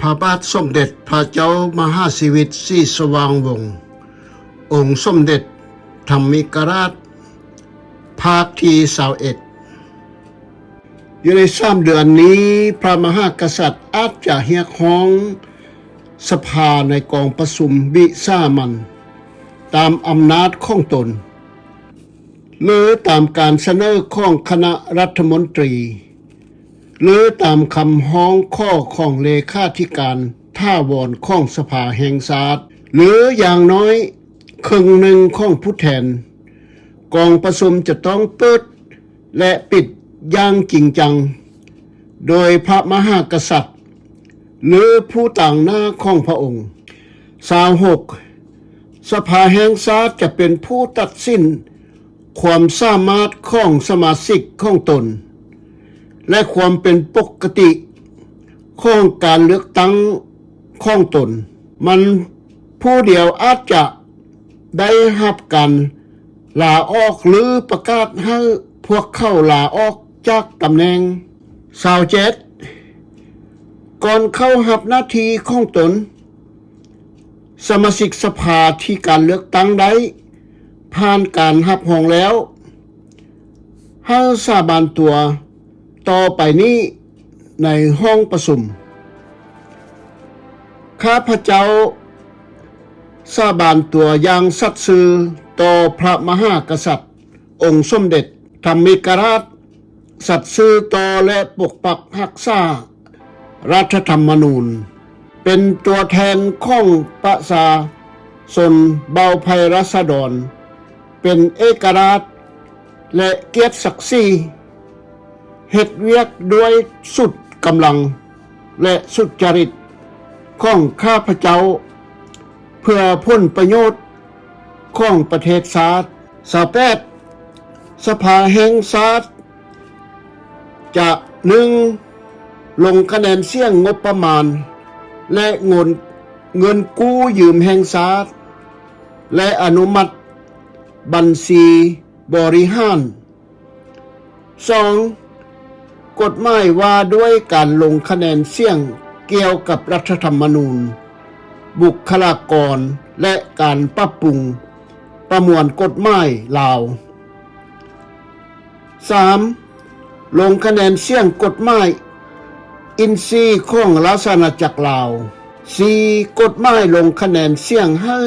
ພະບາດສົມເດັດພະເຈົ້າມະຫາຊີວິດສີສະຫວ່າງວົງ ອົງສົມເດັດທຳມິກະລາດ ພາກທີຊາວເອັດ. ຢູ່ໃນສາມເດືອນນີ້ ພະມະຫາກະສັດອາດຈະຮຽກຮ້ອງສະພາໃນກອງປະຊຸມວິສາມັນຕາມອຳນາດຂອງຕົນ ຫຼື ຕາມການສະເໜີຂອງຄະນະລັດຖະມົນຕີ ຫຼື ຕາມຄຳຮ້ອງຂໍຂອງເລຂາທິການຖາວອນຂອງສະພາແຫ່ງຊາດ ຫຼື ຢ່າງໜ້ອຍເຄິ່ງໜຶ່ງຂອງຜູ້ແທນ, ກອງປະຊຸມຈະຕ້ອງເປີດ ແລະ ປິດຢ່າງຈິງຈັງໂດຍພະມະຫາກະສັດ ຫຼື ຜູ້ຕາງໜ້າຂອງພະອົງ. ຊາວຫົກ ສະພາແຫ່ງຊາດຈະເປັນຜູ້ຕັດສິນຄວາມສາມາດຂອງສະມາຊິກຂອງຕົນ ແລະ ຄວາມເປັນປົກກະຕິຂອງການເລືອກຕັ້ງຂອງຕົນ. ມັນຜູ້ດຽວອາດຈະ ໄດ້ຮັບການລາອອກ ຫຼື ປະກາດໃຫ້ພວກເຂົາລາອອກຈາກຕຳແໜ່ງ. ຊາວເຈັດ ກ່ອນເຂົ້າຮັບໜ້າທີ່ຂອງຕົນ, ສະມາຊິກສະພາທີ່ການເລືອກຕັ້ງໄດ້ຜ່ານການຮັບຮອງແລ້ວ, ໃຫ້ສາບານຕົວຕໍ່ໄປນີ້ໃນຫ້ອງປະຊຸມ. ຂ້າພະເຈົ້າສາບານຕົວຢ່າງສັດຊື່ຕໍ່ພະມະຫາກະສັດ ອົງສົມເດັດທຳມິກະລາດ, ສັດຊື່ຕໍ່ ແລະ ປົກປັກຮັກສາ ລັດຖະທຳມະນູນ, ເປັນຕົວແທນຂອງປະຊາຊົນເຜົ່າໄພລາຊະດອນ ເປັນເອກະລາດ ແລະ ກຽດສັກສີ, ເຮັດວຽກດ້ວຍສຸດກຳລັງ ແລະ ສຸດຈະລິດຂອງຂ້າພະເຈົ້າ ເພື່ອຜົນປະໂຫຍດຂອງປະເທດຊາດ. ຊາວແປດ ສະພາແຫ່ງຊາດ ຈະ ໜຶ່ງ ລົງຄະແນນສຽງງົບປະມານ ແລະ ເງິນ ເງິນກູ້ຢືມແຫ່ງຊາດ ແລະ ອະນຸມັດບັນຊີບໍລິຫານ. ສອງ ກົດໝາຍວ່າດ້ວຍການລົງຄະແນນສຽງກ່ຽວກັບລັດຖະທຳມະນູນ, ບຸກຄະລາກອນ ແລະ ການປັບປຸງປະມວນກົດໝາຍລາວ. ສາມ ລົງຄະແນນສຽງກົດໝາຍອິນຊີຂອງລາຊະອານາຈັກລາວ. ສີ່ ກົດໝາຍລົງຄະແນນສຽງໃຫ້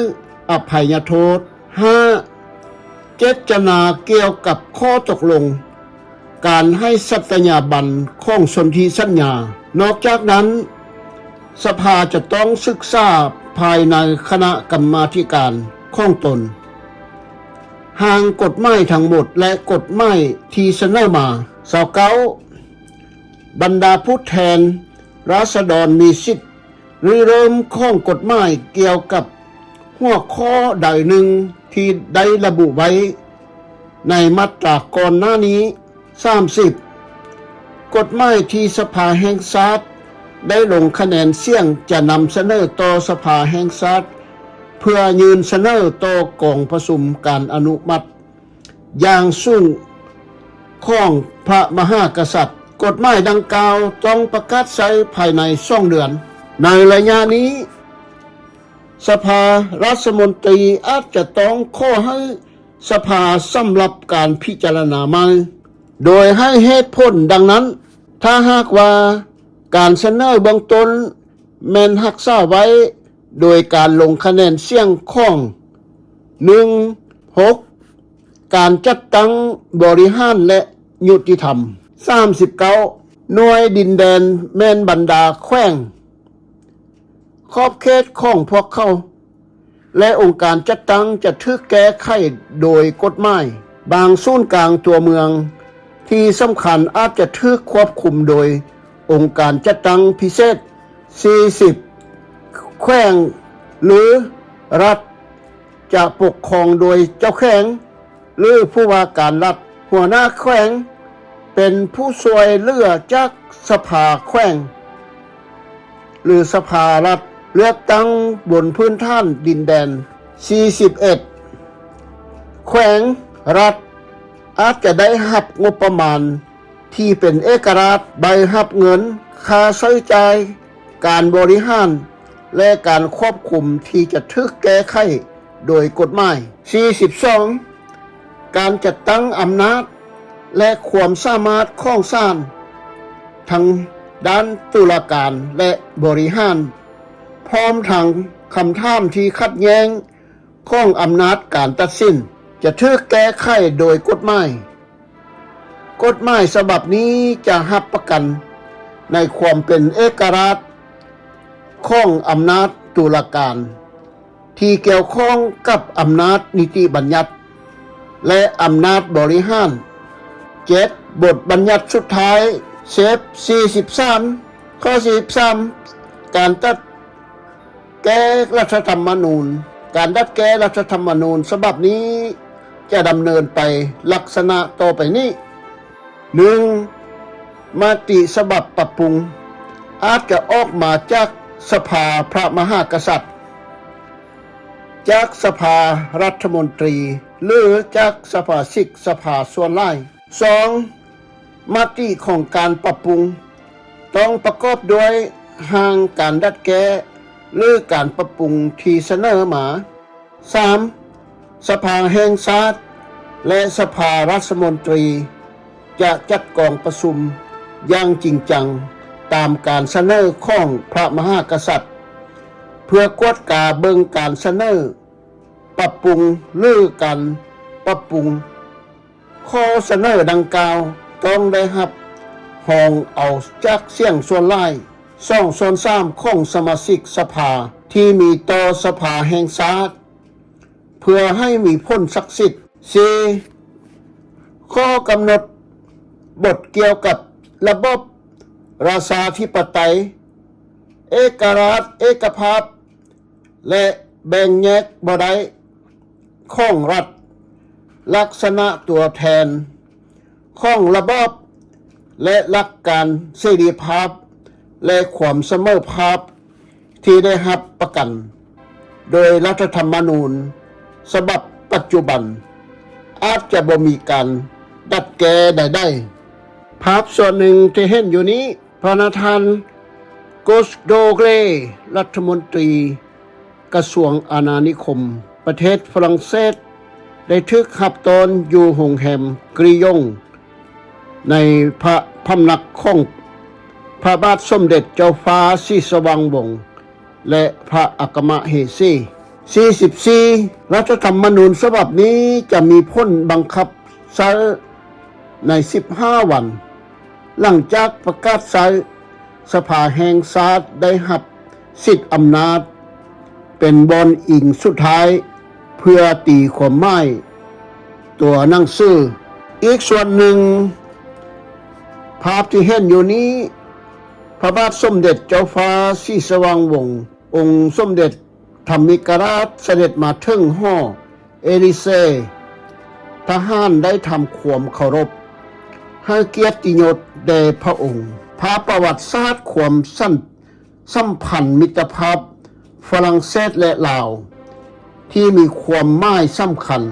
ອະໄພຍະໂທດ. ຫ້າ ເຈດຈະນາກ່ຽວກັບຂໍ້ຕົກລົງການໃຫ້ສັດຕະຍາບັນຂອງສົນທິສັນຍາ. ນອກຈາກນັ້ນ, ສະພາຈະຕ້ອງສຶກສາພາຍໃນຄະນະກຳມາທິການຂອງຕົນ ຮ່າງກົດໝາຍທັງໝົດ ແລະ ກົດໝາຍທີ່ສະເໜີມາ. ຊາວເກົ້າ ບັນດາຜູ້ແທນລາຊະດອນມີສິດ ລິເລີ່ມຂອງກົດໝາຍກ່ຽວກັບຫົວຂໍ້ໃດໜຶ່ງທີ່ໄດ້ລະບຸໄວ້ໃນມາດຕາກ່ອນໜ້ານີ້. ສາມສິບ ກົດໝາຍທີ່ສະພາແຫ່ງຊາດໄດ້ລົງຄະແນນສຽງຈະນຳສະເໜີຕໍ່ສະພາແຫ່ງຊາດ ເພື່ອຍື່ນສະເໜີຕໍ່ກອງປະຊຸມການອະນຸມັດ ຢ່າງສູງຂອງພະມະຫາກະສັດ. ກົດໝາຍດັ່ງກ່າວຕ້ອງປະກາດໃຊ້ພາຍໃນສອງເດືອນ. ໃນໄລຍະນີ້, ສະພາລັດຖະມົນຕີອາດຈະຕ້ອງຂໍໃຫ້ສະພາສຳລັບການພິຈາລະນາໃໝ່, ໂດຍໃຫ້ເຫດຜົນດັ່ງນັ້ນ. ຖ້າຫາກວ່າການສະເໜີເບື້ອງຕົ້ນ ແມ່ນຮັກສາໄວ້ໂດຍການລົງຄະແນນສຽງຂອງ ໜຶ່ງ ຫົກ ການຈັດຕັ້ງບໍລິຫານ ແລະ ຍຸຕິທຳ. ສາມສິບເກົ້າ ໜ່ວຍດິນແດນແມ່ນບັນດາແຂວງ, ຂອບເຂດຂອງພວກເຂົາ ແລະ ອົງການຈັດຕັ້ງຈະຖືກແກ້ໄຂໂດຍກົດໝາຍ. ບາງສູນກາງຕົວເມືອງທີ່ສຳຄັນອາດຈະຖືກຄວບຄຸມໂດຍອົງການຈັດຕັ້ງພິເສດ. ສີ່ສິບ ແຂວງ ຫຼື ລັດ ຈະປົກຄອງໂດຍເຈົ້າແຂວງ ຫຼື ຜູ້ວ່າການລັດ. ຫົວໜ້າແຂວງເປັນຜູ້ຊ່ວຍເຫຼືອຈາກສະພາແຂວງ ຫຼື ສະພາລັດ ເລືອກຕັ້ງບົນພື້ນຖານດິນແດນ. ສີ່ສິບເອັດ ແຂວງ, ລັດ ອາດຈະໄດ້ຮັບງົບປະມານທີ່ເປັນເອກະລາດ, ໃບຮັບເງິນຄ່າໃຊ້ຈ່າຍ ການບໍລິຫານ ແລະ ການຄວບຄຸມທີ່ຈະຖືກແກ້ໄຂໂດຍກົດໝາຍ. ສີ່ສິບສອງ ການຈັດຕັ້ງອຳນາດ ແລະ ຄວາມສາມາດຂອງສານ ທັງດ້ານຕຸລາການ ແລະ ບໍລິຫານ, ພ້ອມທັງຄຳຖາມທີ່ຂັດແຍ້ງຂອງອຳນາດການຕັດສິນ ຈະຖືກແກ້ໄຂໂດຍກົດໝາຍ. ກົດໝາຍສະບັບນີ້ຈະຮັບປະກັນໃນຄວາມເປັນເອກະລາດຂອງອຳນາດຕຸລາການ ທີ່ກ່ຽວຂ້ອງກັບອຳນາດນິຕິບັນຍັດ ແລະ ອຳນາດບໍລິຫານ. ເຈັດ ບົດບັນຍັດສຸດທ້າຍ ເຊບ ສີ່ສິບສາມ ຂໍ້ສີ່ສິບສາມ ການຕັດແກ້ລັດຖະທຳມະນູນ. ການດັດແກ້ລັດຖະທຳມະນູນສະບັບນີ້ຈະດຳເນີນໄປລັກສະນະຕໍ່ໄປນີ້. ໜຶ່ງ ມະຕິສະບັບປັບປຸງອາດຈະອອກມາຈາກສະພາພະມະຫາກະສັດ, ຈາກສະພາລັດຖະມົນຕີ ຫຼື ຈາກສະມາຊິກສະພາສ່ວນຫຼາຍ. ສອງ ມະຕິຂອງການປັບປຸງຕ້ອງປະກອບດ້ວຍຮ່າງການດັດແກ້ ຫຼື ການປັບປຸງທີ່ສະເໜີມາ. ສາມ ສະພາແຫ່ງຊາດ ແລະ ສະພາລັດຖະມົນຕີຈະຈັດກອງປະຊຸມຢ່າງຈິງຈັງຕາມການສະເໜີຂອງພະມະຫາກະສັດ ເພື່ອກວດກາເບິ່ງການສະເໜີປັບປຸງ ຫຼື ການປັບປຸງ. ຂໍ້ສະເໜີດັ່ງກ່າວຕ້ອງໄດ້ຮັບຮອງເອົາຈາກສຽງສ່ວນຫຼາຍ ສອງສ່ວນສາມຂອງສະມາຊິກສະພາທີ່ມີຕໍ່ສະພາແຫ່ງຊາດ ເພື່ອໃຫ້ມີຜົນສັກສິດ. ສີ່ ຂໍ້ກຳນົດບົດກ່ຽວກັບລະບອບລາຊາທິປະໄຕ, ເອກະລາດ, ເອກະພາບ ແລະ ແບ່ງແຍກບໍ່ໄດ້ຂອງລັດ, ລັກສະນະຕົວແທນຂອງລະບອບ ແລະ ຫຼັກການເສລີພາບ ແລະ ຄວາມສະເໝີພາບທີ່ໄດ້ຮັບປະກັນໂດຍລັດຖະທຳມະນູນສະບັບປັດຈຸບັນ ອາດຈະບໍ່ມີການດັດແກ້ໃດໆ. ພາບສ່ວນໜຶ່ງທີ່ເຫັນຢູ່ນີ້ ພະນາທ່ານ ໂກສໂດເກຣ ລັດຖະມົນຕີກະຊວງອານານິຄົມ ປະເທດຝຣັ່ງເສດ ໄດ້ຖືກຮັບຕ້ອນຢູ່ໂຮງແຮມກຣີຢົງ ໃນພະພຳນັກຂອງພະບາດສົມເດັດເຈົ້າຟ້າສີສະຫວ່າງວົງ ແລະ ພະອັກຄະມະເຫສີ. ສີ່ສິບສີ່ ລັດຖະທຳມະນູນສະບັບນີ້ຈະມີຜົນບັງຄັບໃຊ້ໃນສິບຫ້າວັນ ຫຼັງຈາກປະກາດໃຊ້, ສະພາແຫ່ງຊາດໄດ້ຮັບສິດອຳນາດເປັນບ່ອນອີງສຸດທ້າຍ ເພື່ອຕີຄວາມໝາຍຕົວໜັງສື. ອີກສ່ວນໜຶ່ງ, ພາບທີ່ເຫັນຢູ່ນີ້ ພະບາດສົມເດັດເຈົ້າຟ້າສີສະຫວ່າງວົງ ອົງສົມເດັດທຳມິກະລາດສະເດັດມາເຖິງຫໍເອລິເຊ, ທະຫານໄດ້ທຳຄວາມເຄົາລົບໃຫ້ກຽດຕິຍົດແດ່ພະອົງ. ພາບປະຫວັດສາດຄວາມສຳ ສຳພັນມິດຕະພາບຝຣັ່ງເສດ ແລະ ລາວ ທີ່ມີຄວາມໝາຍສຳຄັນ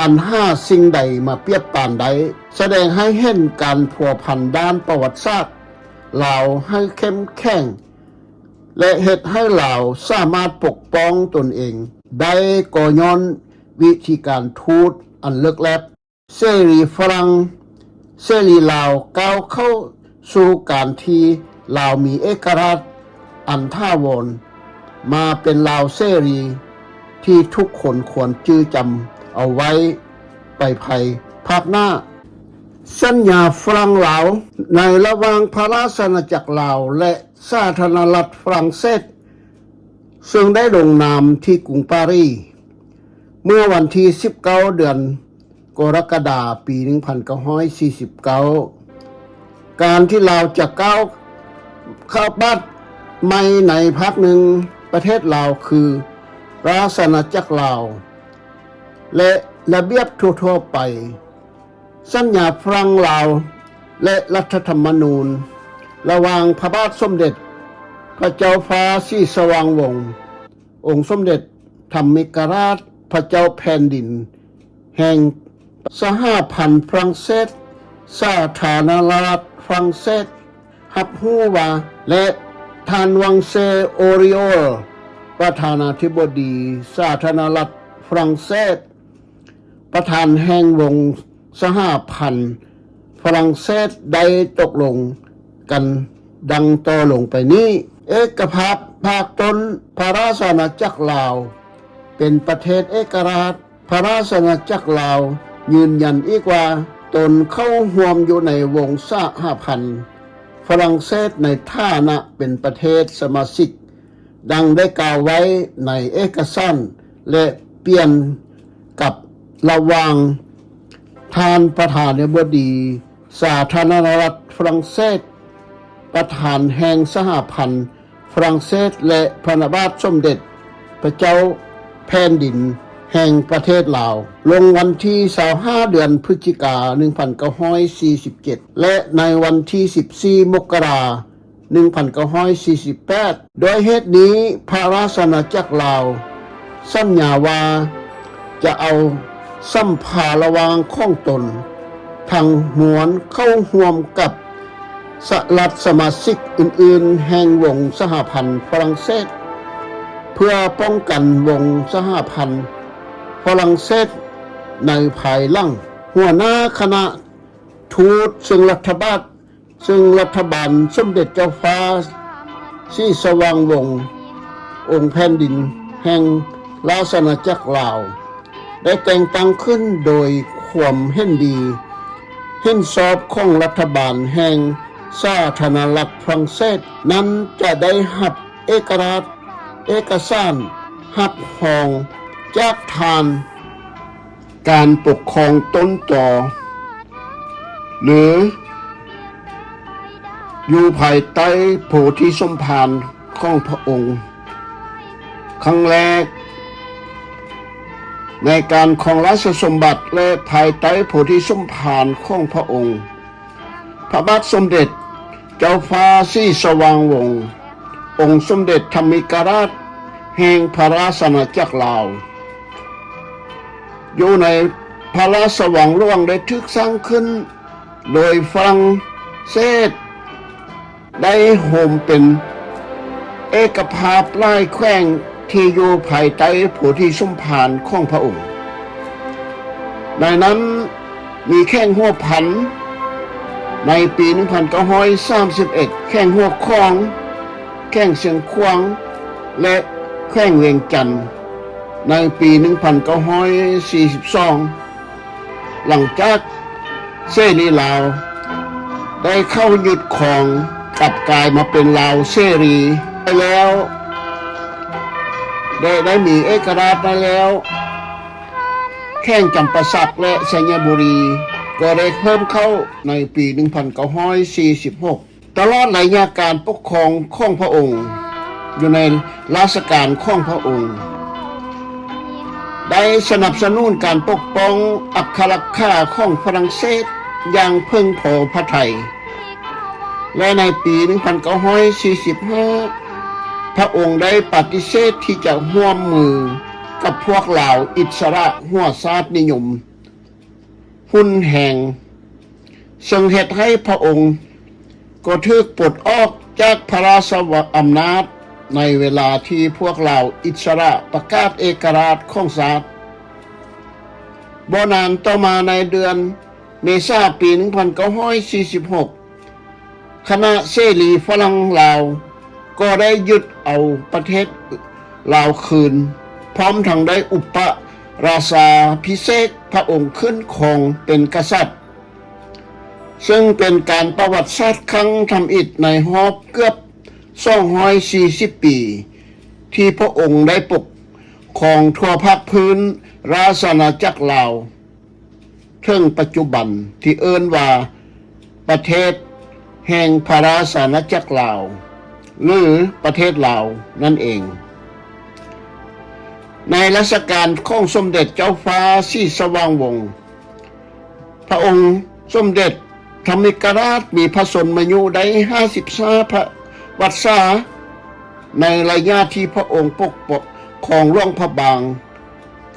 ອັນຫາສິ່ງໃດມາປຽບປານໄດ້, ສະແດງໃຫ້ເຫັນການພົວພັນດ້ານປະຫວັດສາດລາວໃຫ້ເຂັ້ມແຂງ ແລະ ເຮັດໃຫ້ລາວສາມາດປົກປ້ອງຕົນເອງໄດ້ ກໍຍ້ອນວິທີການທູດອັນເລິກແລັບ. ເສລີຝຣັ່ງ, ເສລີລາວ ກ້າວເຂົ້າສູ່ການທີ່ລາວມີເອກະລາດອັນຖາວອນ, ມາເປັນລາວເສລີທີ່ທຸກຄົນຄວນຈື່ຈຳເອົາໄວ້ໄປພາຍພາກໜ້າ. ສັນຍາຝຣັ່ງລາວ ໃນລະຫວ່າງພະລາຊະອານາຈັກລາວ ແລະ ສາທາລະນະລັດຝຣັ່ງເສດ ເຊິ່ງໄດ້ລົງນາມທີ່ກຸງປາຣີ ເມື່ອວັນທີສິບເກົ້າ ເດືອນກໍລະກະດາ ປີໜຶ່ງພັນເກົ້າຮ້ອຍສີ່ສິບເກົ້າ. ການທີ່ລາວຈະກ້າວເຂົ້າບາດໃໝ່ໃນພາກໜຶ່ງປະເທດລາວ ຄື ລາຊະອານາຈັກລາວ ແລະ ລະບຽບທົ່ວໆໄປ. ສັນຍາຝຣັ່ງລາວ ແລະ ລັດຖະທຳມະນູນ ລະຫວ່າງພະບາດສົມເດັດພະເຈົ້າຟ້າສີສະຫວ່າງວົງ ອົງສົມເດັດທຳມິກະລາດ ພະເຈົ້າແຜ່ນດິນແຫ່ງສະຫະພັນຝຣັ່ງເສດ, ສາທາລະນະລັດຝຣັ່ງເສດ ຮັບຮູ້ວ່າ ແລະ ທ່ານວັງເຊ ໂອຣິໂອລ ປະທານາທິບໍດີສາທາລະນະລັດຝຣັ່ງເສດ, ປະທານແຫ່ງວົງສະຫະພັນຝຣັ່ງເສດ ໄດ້ຕົກລົງກັນດັ່ງຕໍ່ລົງໄປນີ້. ເອກະພາບພາກຕົ້ນ, ພະລາຊະອານາຈັກລາວ ເປັນປະເທດເອກະລາດ. ພະລາຊະອານາຈັກລາວຢືນຢັນອີກວ່າ ຕົນເຂົ້າຮ່ວມຢູ່ໃນວົງສະຫະພັນຝຣັ່ງເສດໃນຖານະເປັນປະເທດສະມາຊິກ, ດັ່ງໄດ້ກ່າວໄວ້ໃນເອກະສານແລກປ່ຽນກັບລະຫວ່າງທ່ານປະທານາທິບໍດີສາທາລະນະລັດຝຣັ່ງເສດ, ປະທານແຫ່ງສະຫະພັນຝຣັ່ງເສດ ແລະ ພະນະບາດສົມເດັດພະເຈົ້າແຜ່ນດິນແຫ່ງປະເທດລາວ ລົງວັນທີຊາວຫ້າ ເດືອນພຶສຈິກາ ໜຶ່ງພັນເກົ້າຮ້ອຍສີ່ສິບເຈັດ ແລະ ໃນວັນທີສິບສີ່ ມົກກະລາ ໜຶ່ງພັນເກົ້າຮ້ອຍສີ່ສິບແປດ. ດ້ວຍເຫດນີ້ ພະລາຊະອານາຈັກລາວສັນຍາວ່າຈະເອົາສຳພາລະຫວ່າງຂອງຕົນທັງມວນເຂົ້າຮ່ວມກັບສະລັດສະມາຊິກອື່ນໆແຫ່ງວົງສະຫະພັນຝຣັ່ງເສດ ເພື່ອປ້ອງກັນວົງສະຫະພັນຝຣັ່ງເສດໃນພາຍຫຼັງ. ຫົວໜ້າຄະນະທູດເຊິ່ງລັດຖະບານ ເຊິ່ງລັດຖະບານສົມເດັດເຈົ້າຟ້າສີສະຫວ່າງວົງ ອົງແຜ່ນດິນແຫ່ງລາຊະອານາຈັກລາວ ໄດ້ແຕ່ງຕັ້ງຂຶ້ນໂດຍຄວາມເຫັນດີເຫັນຊອບຂອງລັດຖະບານແຫ່ງສາທາລະນະລັດຝຣັ່ງເສດນັ້ນ ຈະໄດ້ຮັບເອກະລາດ ເອກະສານຮັບຮອງຈາກທ່ານ ການປົກຄອງຕົ້ນຕໍ ຫຼື ຢູ່ພາຍໃຕ້ໂພທິສົມພານຂອງພະອົງ ຄັ້ງແລກໃນການຄອງລາຊະສົມບັດ ແລະ ພາຍໃຕ້ໂພທິສົມພານຂອງພະອົງ ພະບາດສົມເດັດເຈົ້າຟ້າສີສະຫວ່າງວົງ ອົງສົມເດັດທຳມິກະລາດແຫ່ງພະລາຊະອານາຈັກລາວ ຢູ່ໃນພະລາຊະວັງຫຼວງ ໄດ້ຖືກສ້າງຂຶ້ນໂດຍຝຣັ່ງເສດ ໄດ້ໂຮມເປັນເອກະພາບຫຼາຍແຂວງທີ່ຢູ່ພາຍໃຕ້ໂພທິສົມພານຂອງພະອົງ. ໃນນັ້ນມີແຂວງຫົວພັນໃນປີໜຶ່ງພັນເກົ້າຮ້ອຍສາມສິບເອັດ, ແຂວງຫົວຂອງ, ແຂວງຊຽງຂວາງ ແລະ ແຂວງວຽງຈັນໃນປີໜຶ່ງພັນເກົ້າຮ້ອຍສີ່ສິບສອງ. ຫຼັງຈາກເສລີລາວໄດ້ເຂົ້າຍຶດຄອງ ກັບກາຍມາເປັນລາວເສລີໄດ້ແລ້ວ ໄດ້ ໄດ້ມີເອກະລາດໄດ້ແລ້ວ, ແຂວງຈຳປາສັກ ແລະ ໄຊຍະບູລີກໍໄດ້ເພີ່ມເຂົ້າໃນປີໜຶ່ງພັນເກົ້າຮ້ອຍສີ່ສິບຫົກ. ຕະຫຼອດໄລຍະການປົກຄອງຂອງພະອົງ ຢູ່ໃນລາຊະການຂອງພະອົງ ໄດ້ສະໜັບສະໜູນການປົກປ້ອງອັກຄະລັກຂາຂອງຝຣັ່ງເສດຢ່າງເພິ່ງພໍພະໄທ ແລະ ໃນປີໜຶ່ງພັນເກົ້າຮ້ອຍສີ່ສິບຫ້າ ພະອົງໄດ້ປະຕິເສດທີ່ຈະຮ່ວມມືກັບພວກລາວອິດສະຫຼະຫົວຊາດນິຍົມຮຸນແຮງ ເຊິ່ງເຮັດໃຫ້ພະອົງກໍຖືກປົດອອກຈາກພະລາຊະອຳນາດໃນເວລາທີ່ພວກລາວອິດສະຫຼະປະກາດເອກະລາດຂອງຊາດ. ບໍ່ນານຕໍ່ມາໃນເດືອນເມສາປີໜຶ່ງພັນເກົ້າຮ້ອຍສີ່ສິບຫົກ ຄະນະເສລີຝຣັ່ງລາວກໍໄດ້ຍຶດເອົາປະເທດລາວຄືນ ພ້ອມທັງໄດ້ອຸປະລາຊາພິເສກພະອົງຂຶ້ນຄອງເປັນກະສັດ ເຊິ່ງເປັນການປະຫວັດສາດຄັ້ງທຳອິດໃນຮອບເກືອບສອງຮ້ອຍສີ່ສິບປີ ທີ່ພະອົງໄດ້ປົກຄອງທົ່ວພາກພື້ນລາຊະອານາຈັກລາວ ເຖິງປັດຈຸບັນທີ່ເອີ້ນວ່າປະເທດແຫ່ງພະລາຊະອານາຈັກລາວ ຫຼື ປະເທດລາວນັ້ນເອງ. ໃນລາຊະການຂອງສົມເດັດເຈົ້າຟ້າສີສະຫວ່າງວົງ ພະອົງສົມເດັດທຳມິກະລາດມີພະຊົນມາຍຸໄດ້ຫ້າສິບຫ້າພະວັດສາ ໃນໄລຍະທີ່ພະອົງປົກຄອງຫຼວງພະບາງ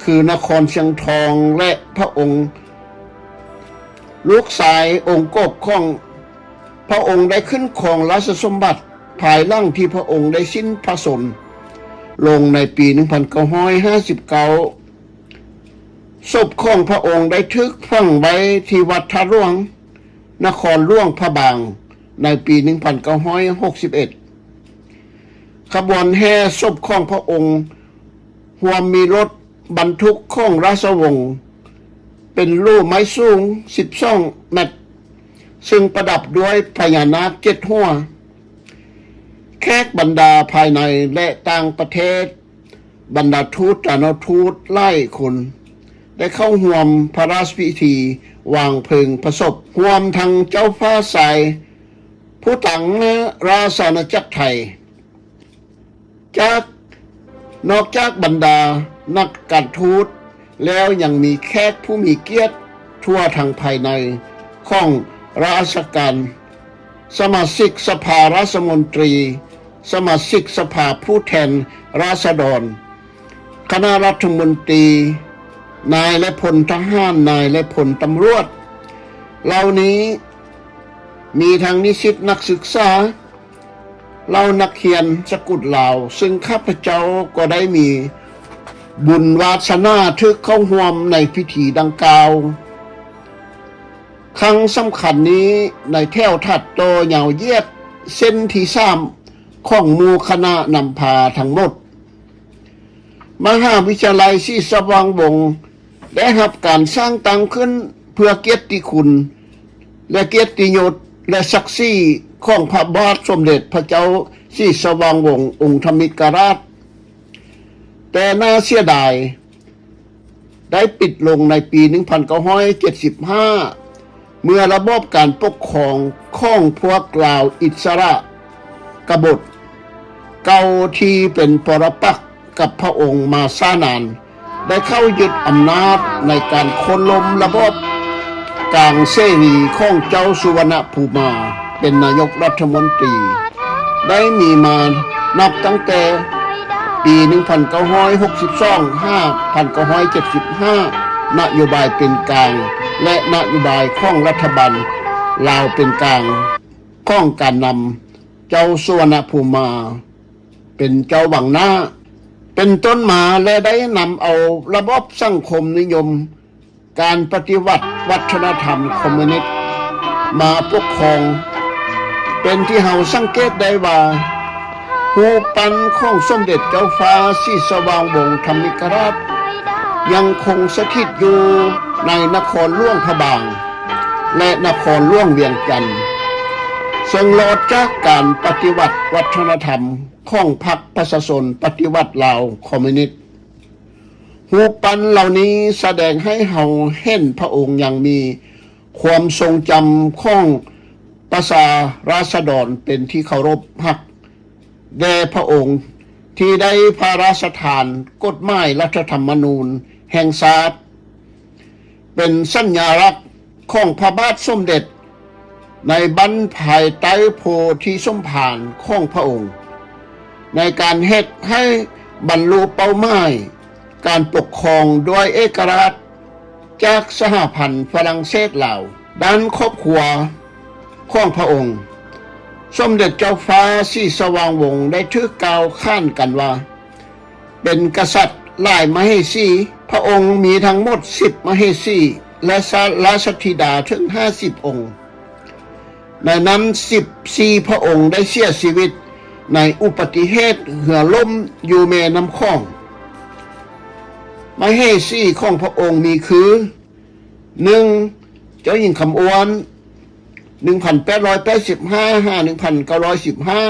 ຄືນະຄອນຊຽງທອງ ແລະ ພະອົງລູກຊາຍອົງກົກຂອງພະອົງໄດ້ຂຶ້ນຄອງລາຊະສົມບັດ ພາຍຫຼັງທີ່ພະອົງໄດ້ສິ້ນພະຊົນລົງໃນປີໜຶ່ງພັນເກົ້າຮ້ອຍຫ້າສິບເກົ້າ ສົບຂອງພະອົງໄດ້ຖືກຝັງໄວ້ທີ່ວັດທາດຫຼວງ ນະຄອນຫຼວງພະບາງ ໃນປີໜຶ່ງພັນເກົ້າຮ້ອຍຫົກສິບເອັດ. ຂະບວນແຫ່ສົບຂອງພະອົງ ຮ່ວມມີລົດບັນທຸກຂອງລາຊະວົງ ເປັນໂຫຼໄມ້ສູງສິບສອງແມັດ ຊຶ່ງປະດັບດ້ວຍພະຍານາກເຈັດຫົວ. ແຂກບັນດາພາຍໃນ ແລະ ຕ່າງປະເທດ, ບັນດາທູດ, ຕານຸທູດຫຼາຍຄົນ ໄດ້ເຂົ້າຮ່ວມພະລາຊະພິທີວາງເພີງພະສົບ, ຮ່ວມທັງເຈົ້າຟ້າຊາຍ ຜູ້ຕາງໜ້າລາຊະອານາຈັກໄທ. ຈາກ, ນອກຈາກບັນດານັກການທູດແລ້ວ, ຍັງມີແຂກຜູ້ມີກຽດທົ່ວທັງພາຍໃນຂອງລາຊະການ, ສະມາຊິກສະພາລາຊະມົນຕີ, ສະມາຊິກສະພາຜູ້ແທນລາຊະດອນ, ຄະນະລັດຖະມົນຕີ, ນາຍ ແລະ ພົນທະຫານ, ນາຍ ແລະ ພົນຕຳຫຼວດ ເຫຼົ່ານີ້ ມີທັງນິສິດນັກສຶກສາ, ເຫຼົ່ານັກຮຽນສະກຸດລາວ, ຊຶ່ງຂ້າພະເຈົ້າກໍໄດ້ມີບຸນວາສະໜາຖືກເຂົ້າຮ່ວມໃນພິທີດັ່ງກ່າວ. ຄັ້ງສຳຄັນນີ້ ໃນແຖວຖັດຕໍ່ຍາວຢຽດເສັ້ນທີສາມຂອງໝູ່ຄະນະນຳພາທັງໝົດ. ມະຫາວິທະຍາໄລສີສະຫວ່າງວົງ ໄດ້ຮັບການສ້າງຕັ້ງຂຶ້ນເພື່ອກຽດຕິຄຸນ ແລະ ກຽດຕິຍົດ ແລະ ສັກສີຂອງພະບາດສົມເດັດພະເຈົ້າສີສະຫວ່າງວົງ ອົງທຳມິດກະລາດ, ແຕ່ໜ້າເສຍດາຍ ໄດ້ປິດລົງໃນປີໜຶ່ງພັນເກົ້າຮ້ອຍເຈັດສິບຫ້າ ເມື່ອລະບອບການປົກຄອງຂອງພວກລາວອິດສະຫຼະກະບົດເກົ່າທີ່ເປັນປໍລະປັກກັບພະອົງມາຊ້ານານ ໄດ້ເຂົ້າຍຶດອຳນາດໃນການໂຄ່ນລົ້ມລະບອບກາງເສລີຂອງເຈົ້າສຸວັນນະພູມາ ເປັນນາຍົກລັດຖະມົນຕີ ໄດ້ມີມານັບຕັ້ງແຕ່ປີໜຶ່ງພັນເກົ້າຮ້ອຍຫົກສິບສອງ ຫາ ພັນເກົ້າຮ້ອຍເຈັດສິບຫ້າ ນະໂຍບາຍເປັນກາງ ແລະ ນະໂຍບາຍຂອງລັດຖະບານລາວເປັນກາງ ຂອງການນຳເຈົ້າສຸວັນນະພູມາເປັນເຈົ້າບັງໜ້າເປັນຕົ້ນມາ ແລະ ໄດ້ນຳເອົາລະບອບສັງຄົມນິຍົມ ການປະຕິວັດວັດທະນະທຳຄອມມິວນິດມາປົກຄອງ, ເປັນທີ່ເຮົາສັງເກດໄດ້ວ່າ ຮູບປັ້ນຂອງສົມເດັດເຈົ້າຟ້າສີສະຫວ່າງວົງທຳມິດກະລາດ ຍັງຄົງສະຖິດຢູ່ໃນນະຄອນຫຼວງພະບາງ ແລະ ນະຄອນຫຼວງວຽງຈັນ, ເຊິ່ງລອດຈາກການປະຕິວັດວັດທະນະທຳຂອງພັກປະຊາຊົນປະຕິວັດລາວຄອມມິວນິດ. ຮູບປັ້ນເຫຼົ່ານີ້ສະແດງໃຫ້ເຮົາເຫັນພະອົງຍັງມີຄວາມຊົງຈຳຂອງປະຊາລາຊະດອນເປັນທີ່ເຄົາລົບຮັກແດ່ພະອົງ ທີ່ໄດ້ພະລາຊະທານກົດໝາຍລັດຖະທຳມະນູນແຫ່ງຊາດ ເປັນສັນຍາລັກຂອງພະບາດສົມເດັດ ໃນບັ້ນພາຍໃຕ້ໂພທິສົມພານຂອງພະອົງ ໃນການເຮັດໃຫ້ບັນລຸເປົ້າໝາຍການປົກຄອງດ້ວຍເອກະລາດຈາກສະຫະພັນຝຣັ່ງເສດລາວ. ດ້ານຄອບຄົວຂອງພະອົງ, ສົມເດັດເຈົ້າຟ້າສີສະຫວ່າງວົງໄດ້ຖືກກ່າວຂານກັນວ່າ ເປັນກະສັດຫຼາຍມະເຫສີ, ພະອົງມີທັງໝົດສິບມະເຫສີ ແລະ ລາຊະທິດາເຖິງຫ້າສິບອົງ. ໃນນັ້ນສິບສີ່ພະອົງໄດ້ເສຍຊີວິດໃນອຸປະຕິເຫດເຮືອລົ້ມຢູ່ແມ່ນ້ຳຂອງ. ມະເຫສີຂອງພະອົງມີຄື ໜຶ່ງ ເຈົ້າຍິງຄຳອ້ວນ ໜຶ່ງພັນແປດຮ້ອຍແປດສິບຫ້າ ຫາ ໜຶ່ງພັນເກົ້າຮ້ອຍສິບຫ້າ,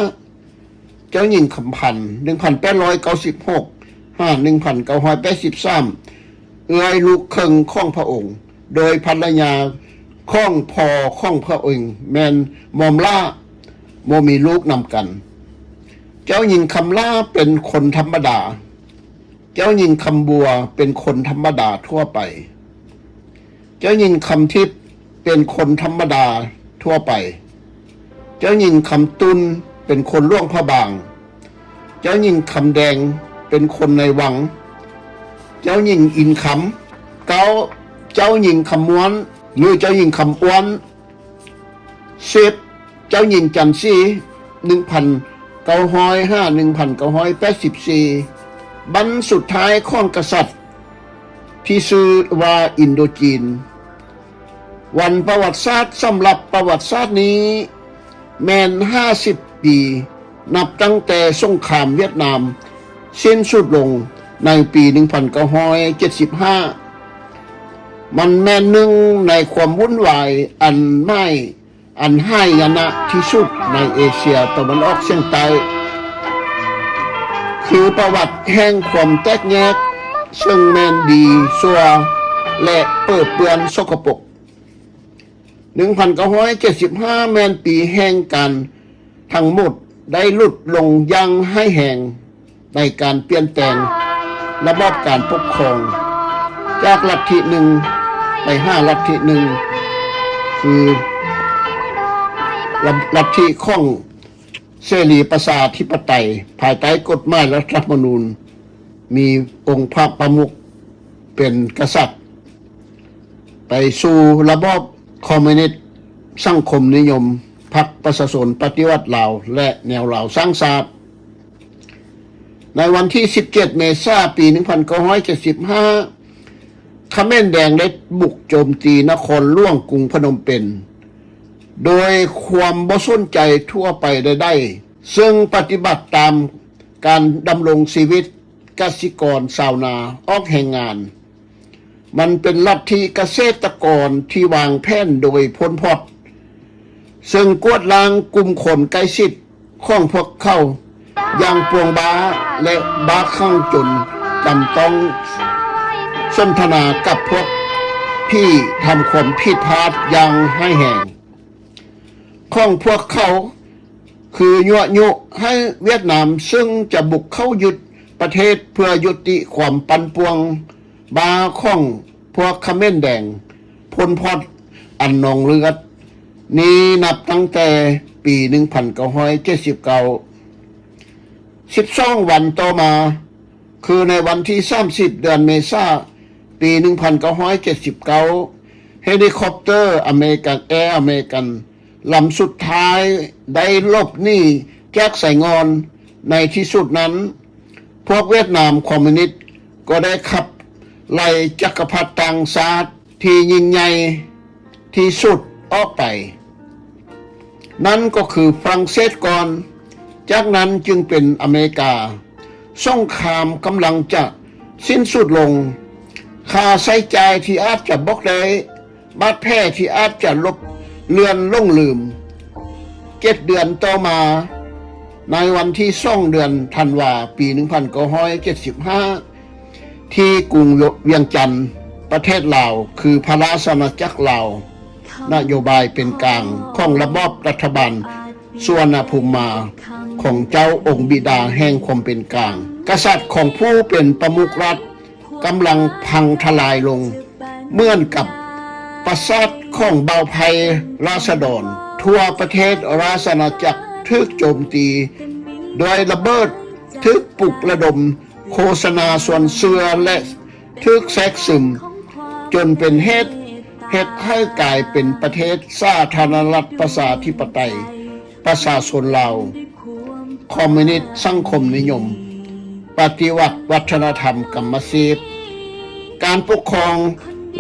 ເຈົ້າຍິງຄຳພັນ ໜຶ່ງພັນແປດຮ້ອຍເກົ້າສິບຫົກ ຫາ ໜຶ່ງພັນເກົ້າຮ້ອຍແປດສິບສາມ ເອື້ອຍລູກເຄິ່ງຂອງພະອົງ ໂດຍພັນລະຍາຂອງພໍ່ຂອງພະອົງແມ່ນໝອມຫຼ້າ ບໍ່ມີລູກນຳກັນ. ເຈົ້າຍິງຄຳຫຼ້າເປັນຄົນທຳມະດາ. ເຈົ້າຍິງຄຳບົວເປັນຄົນທຳມະດາທົ່ວໄປ. ເຈົ້າຍິງຄຳທິບເປັນຄົນທຳມະດາທົ່ວໄປ. ເຈົ້າຍິງຄຳຕຸນເປັນຄົນຫຼວງພະບາງ. ເຈົ້າຍິງຄຳແດງເປັນຄົນໃນວັງ. ເຈົ້າຍິງອິນຄຳ. ເກົ້າ ເຈົ້າຍິງຄຳມ້ວນ ຫຼື ເຈົ້າຍິງຄຳອ້ວນ. ສິບ ເຈົ້າຍິງຈັນສີ. ໜຶ່ງພັນເກົ້າຮ້ອຍຫ້າ ໜຶ່ງພັນເກົ້າຮ້ອຍແປດສິບສີ່ ບັນສຸດທ້າຍຂອງກະສັດທີ່ຊື່ວ່າອິນໂດຈີນ. ວັນປະຫວັດສາດສຳລັບປະຫວັດສາດນີ້ແມ່ນຫ້າສິບປີ ນັບຕັ້ງແຕ່ສົງຄາມຫວຽດນາມສິ້ນສຸດລົງໃນປີໜຶ່ງພັນເກົ້າຮ້ອຍເຈັດສິບຫ້າ. ມັນແມ່ນໜຶ່ງໃນຄວາມວຸ່ນວາຍອັນໝາຍ ອັນຫາຍນະທີ່ສຸດໃນເອເຊຍຕາເວັນອອກສຽງໃຕ້ ຄືປະຫວັດແຫ່ງຄວາມແຕກແຍກ ເຊິ່ງແມ່ນດີຊົ່ວ ແລະ ເປິເປື້ອນສົກກະປົກ. ໜຶ່ງພັນເກົ້າຮ້ອຍເຈັດສິບຫ້າ ແມ່ນປີແຫ່ງການ ທັງໝົດໄດ້ຫຼຸດລົງຢ່າງຮ້າຍແຮງ ໃນການປ່ຽນແປງລະບອບການປົກຄອງ ຈາກລັດທິໜຶ່ງໄປຫາລັດທິໜຶ່ງ ຄືລັດທິຂອງເສລີປະຊາທິປະໄຕ ພາຍໃຕ້ກົດໝາຍລັດຖະທຳມະນູນ ມີອົງພະປະມຸກເປັນກະສັດ ໄປສູ່ລະບອບຄອມມູນິດ ສັງຄົມນິຍົມ ພັກປະຊາຊົນປະຕິວັດລາວ ແລະ ແນວລາວສ້າງຊາດ. ໃນວັນທີສິບເຈັດ ເມສາ ປີໜຶ່ງພັນເກົ້າຮ້ອຍເຈັດສິບຫ້າ ຂະເໝນແດງໄດ້ບຸກໂຈມຕີນະຄອນຫຼວງກຸງພະນົມເປັນ ໂດຍຄວາມບໍ່ສົນໃຈທົ່ວໄປໃດໆ ເຊິ່ງປະຕິບັດຕາມການດຳລົງຊີວິດ ກະສິກອນຊາວນາອອກແຮງງານ. ມັນເປັນລັດທິກະເສດຕະກອນທີ່ວາງແຜນໂດຍພົນພອດ ເຊິ່ງກວາດລ້າງກຸ່ມຄົນໃກ້ຊິດຂອງພວກເຂົາຢ່າງປ່ວງບ້າ ແລະ ບ້າຄັ່ງຈົນຈຳຕ້ອງສົນທະນາກັບພວກຜີທຳຄວາມຜິດພາດຢ່າງຮ້າຍແຮງ ຂອງພວກເຂົາ ຄືຍົວະຍຸໃຫ້ຫວຽດນາມ ເຊິ່ງຈະບຸກເຂົ້າຍຶດປະເທດເພື່ອຍຸຕິຄວາມປັ່ນປ່ວງບ້າຂອງພວກຂະເໝນແດງພົນພອດອັນນອງເລືອດນີ້ ນັບຕັ້ງແຕ່ປີໜຶ່ງພັນເກົ້າຮ້ອຍເຈັດສິບເກົ້າ. ສິບສອງວັນຕໍ່ມາ ຄືໃນວັນທີສາມສິບ ເດືອນເມສາ ປີໜຶ່ງພັນເກົ້າຮ້ອຍເຈັດສິບເກົ້າ ເຮລິຄອບເຕີອາເມລິກັນ ແອອາເມລິກັນ ລຳສຸດທ້າຍໄດ້ຫຼົບໜີຈາກໄຊງ່ອນ. ໃນທີ່ສຸດນັ້ນ ພວກຫວຽດນາມຄອມມູນິດກໍໄດ້ຂັບໄລ່ຈັກກະພັດຕ່າງຊາດທີ່ຍິ່ງໃຫຍ່ທີ່ສຸດອອກໄປ. ນັ້ນກໍຄືຝຣັ່ງເສດກ່ອນ, ຈາກນັ້ນຈຶ່ງເປັນອາເມລິກາ. ສົງຄາມກຳລັງຈະສິ້ນສຸດລົງ. ຄ່າໃຊ້ຈ່າຍທີ່ອາດຈະບອກໄດ້, ບາດແຜທີ່ອາດຈະລົບເລືອນຫຼົງລືມ. ເຈັດເດືອນຕໍ່ມາ, ໃນວັນທີສອງ ເດືອນທັນວາ ປີໜຶ່ງພັນເກົ້າຮ້ອຍເຈັດສິບຫ້າ ທີ່ກຸງວຽງຈັນ ປະເທດລາວ ຄືພະລາຊະອານາຈັກລາວ, ນະໂຍບາຍເປັນກາງຂອງລະບອບລັດຖະບານສຸວັນນະພູມາ ຂອງເຈົ້າອົງບິດາແຫ່ງຄວາມເປັນກາງ, ກະສັດຂອງຜູ້ເປັນປະມຸກລັດ ກຳລັງພັງທະລາຍລົງ ເໝືອນກັບປາສາດຂອງບ່າວໄພຣາສະດອນ. ທົ່ວປະເທດລາຊະອານາຈັກຖືກໂຈມຕີດ້ວຍລະເບີດ, ຖືກປຸກລະດົມໂຄສະນາຊວນເຊື່ອ ແລະ ຖືກແຊກຊຶມ ຈົນເປັນເຫດເຮັດໃຫ້ກາຍເປັນປະເທດສາທາລະນະລັດປະຊາທິປະໄຕ ປະຊາຊົນລາວ ຄອມມູນິດ ສັງຄົມນິຍົມ ປະຕິວັດວັດທະນະທຳກຳມະຊີບ. ການປົກຄອງ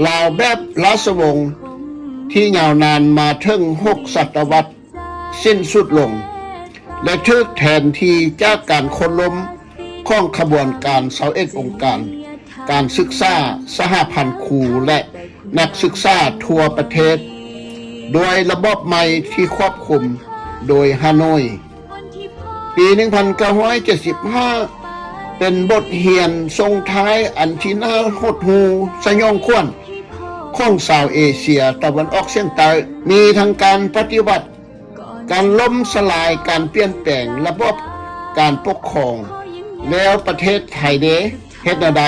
ລາວແບບລາຊະວົງທີ່ຍາວນານມາເຖິງຫົກສະຕະວັດສິ້ນສຸດລົງ ແລະ ຖືກແທນທີ່ຈາກການໂຄ່ນລົ້ມຂອງຂະບວນການຊາວເອັດອົງການການສຶກສາ, ສະຫະພັນຄູ ແລະ ນັກສຶກສາທົ່ວປະເທດ ໂດຍລະບອບໃໝ່ທີ່ຄວບຄຸມໂດຍຮາໂນ້ຍ. ປີໜຶ່ງພັນເກົ້າຮ້ອຍເຈັດສິບຫ້າ ເປັນບົດຮຽນສົ່ງທ້າຍອັນທີ່ໜ້າຫົດຫູ່ສະຫຍອງຂວັນຂອງຊາວເອເຊຍຕາເວັນອອກສຽງໃຕ້. ມີທັງການປະຕິວັດ, ການລົ້ມສະລາຍ, ການປ່ຽນແປງລະບອບການປົກຄອງ. ແລ້ວປະເທດໄທເດ ເຮັດແນວໃດ?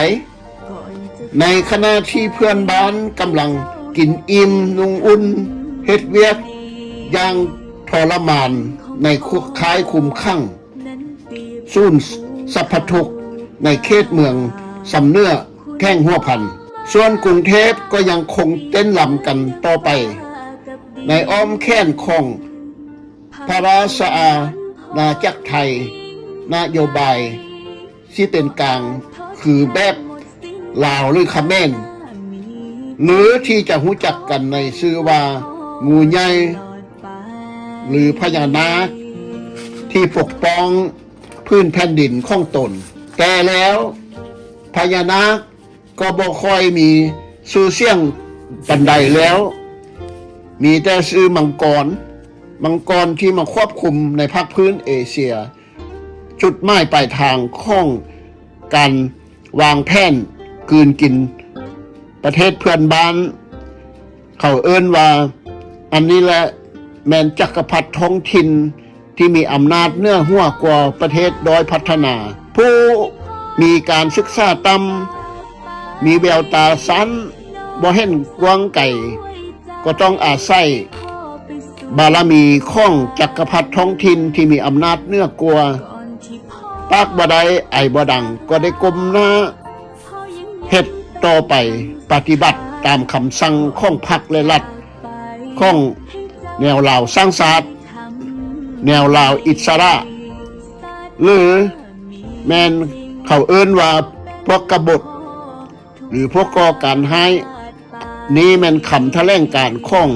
ໃນຂະນະທີ່ເພື່ອນບ້ານກຳລັງກິນອີ່ມນຸ່ງອຸ່ນ, ເຮັດວຽກຢ່າງທໍລະມານໃນຄຸກຄ້າຍຄຸມຂັງ, ສູນສັບພະທຸກໃນເຂດເມືອງຊຳເໜືອ ແຂວງຫົວພັນ, ສ່ວນກຸງເທບກໍຍັງຄົງເຕັ້ນລຳກັນຕໍ່ໄປ ໃນອ້ອມແຂນຂອງ ພະລາຊະອາ ນາຈັກໄທ ນະໂຍບາຍຊິເປັນກາງ ຄືແບບລາວ ຫຼື ຂະແໝນ ຫຼື ທີ່ຈະຮູ້ຈັກກັນໃນຊື່ວ່າ ງູໃຫຍ່ ຫຼື ພະຍານາກ ທີ່ປົກປ້ອງພື້ນແຜ່ນດິນຂອງຕົນ. ແຕ່ແລ້ວ ພະຍານາກ ກໍບໍ່ຄ່ອຍມີຊື່ສຽງປານໃດແລ້ວ, ມີແຕ່ຊື່ມັງກອນ, ມັງກອນທີ່ມາຄວບຄຸມໃນພາກພື້ນເອເຊຍ. ຈຸດໝາຍປາຍທາງຂອງການວາງແຜນກືນກິນປະເທດເພື່ອນບ້ານ ເຂົາເອີ້ນວ່າ ອັນນີ້ແຫຼະແມ່ນຈັກກະພັດທ້ອງຖິ່ນ ທີ່ມີອຳນາດເໜືອຫົວກວ່າປະເທດດ້ອຍພັດທະນາ, ຜູ້ມີການສຶກສາຕ່ຳ, ມີແວວຕາສັ້ນ, ບໍ່ເຫັນກວ້າງໄກ, ກໍຕ້ອງອາໄສບາລະມີຂອງຈັກກະພັດທ້ອງຖິ່ນທີ່ມີອຳນາດເໜືອກວ່າ. ປາກບໍ່ໄດ້, ໄອບໍ່ດັງ, ກໍໄດ້ກົ້ມໜ້າ ເຮັດຕໍ່ໄປ, ປະຕິບັດຕາມຄຳສັ່ງຂອງພັກ ແລະ ລັດ ຂອງແນວລາວສ້າງຊາດ, ແນວລາວອິດສະຫຼະ ຫຼື ແມ່ນເຂົາເອີ້ນວ່າພວກກະບົດ ຫຼື ພວກກໍ່ການຮ້າຍ. ນີ້ແມ່ນຄຳຖະແຫຼງການຂອງ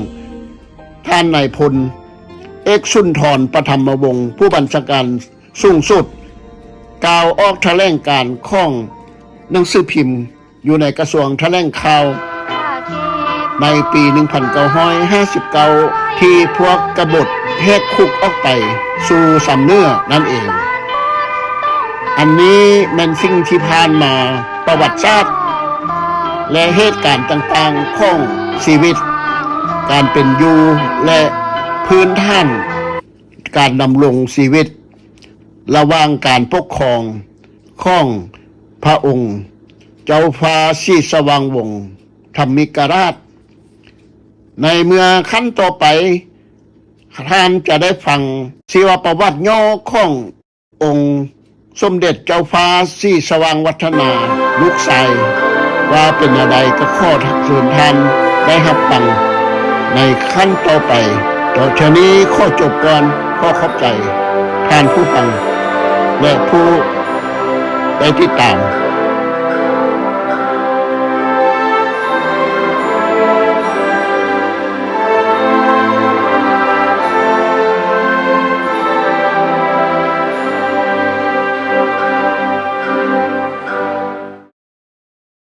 ທ່ານນາຍພົນເອກສຸນທອນ ປະທຳມະວົງ ຜູ້ບັນຊາການ ສູງສຸດ ກ່າວອອກຖະແຫຼງການຂອງໜັງສືພິມຢູ່ໃນກະຊວງຖະແຫຼງຂ່າວ ໃນປີໜຶ່ງພັນເກົ້າຮ້ອຍຫ້າສິບເກົ້າ ທີ່ພວກກະບົດແຫກຄຸກອອກໄປສູ່ຊຳເໜືອນັ້ນເອງ. ອັນນີ້ແມ່ນສິ່ງທີ່ຜ່ານມາ, ປະຫວັດສາດ ແລະ ເຫດການຕ່າງໆຂອງຊີວິດການເປັນຢູ່ ແລະ ພື້ນຖານ ການດຳລົງຊີວິດລະຫວ່າງການປົກຄອງຂອງພະອົງເຈົ້າຟ້າສີສະຫວ່າງວົງທຳມິກະລາດ. ໃນເມື່ອຂັ້ນຕໍ່ໄປ ທ່ານຈະໄດ້ຟັງຊີວະປະຫວັດຫຍໍ້ຂອງອົງ ສົມເດັດເຈົ້າຟ້າສີສະຫວ່າງວັດທະນາ ລູກຊາຍ ວ່າເປັນແນວໃດ, ກໍຂໍເຊີນທ່ານໄດ້ຮັບຟັງໃນຂັ້ນຕໍ່ໄປ. ຕໍ່ເທື່ອນີ້ຂໍຈົບກ່ອນ. ຂໍຂອບໃຈທ່ານຜູ້ຟັງ ແລະ ຜູ້ໄດ້ຕິດຕາມ.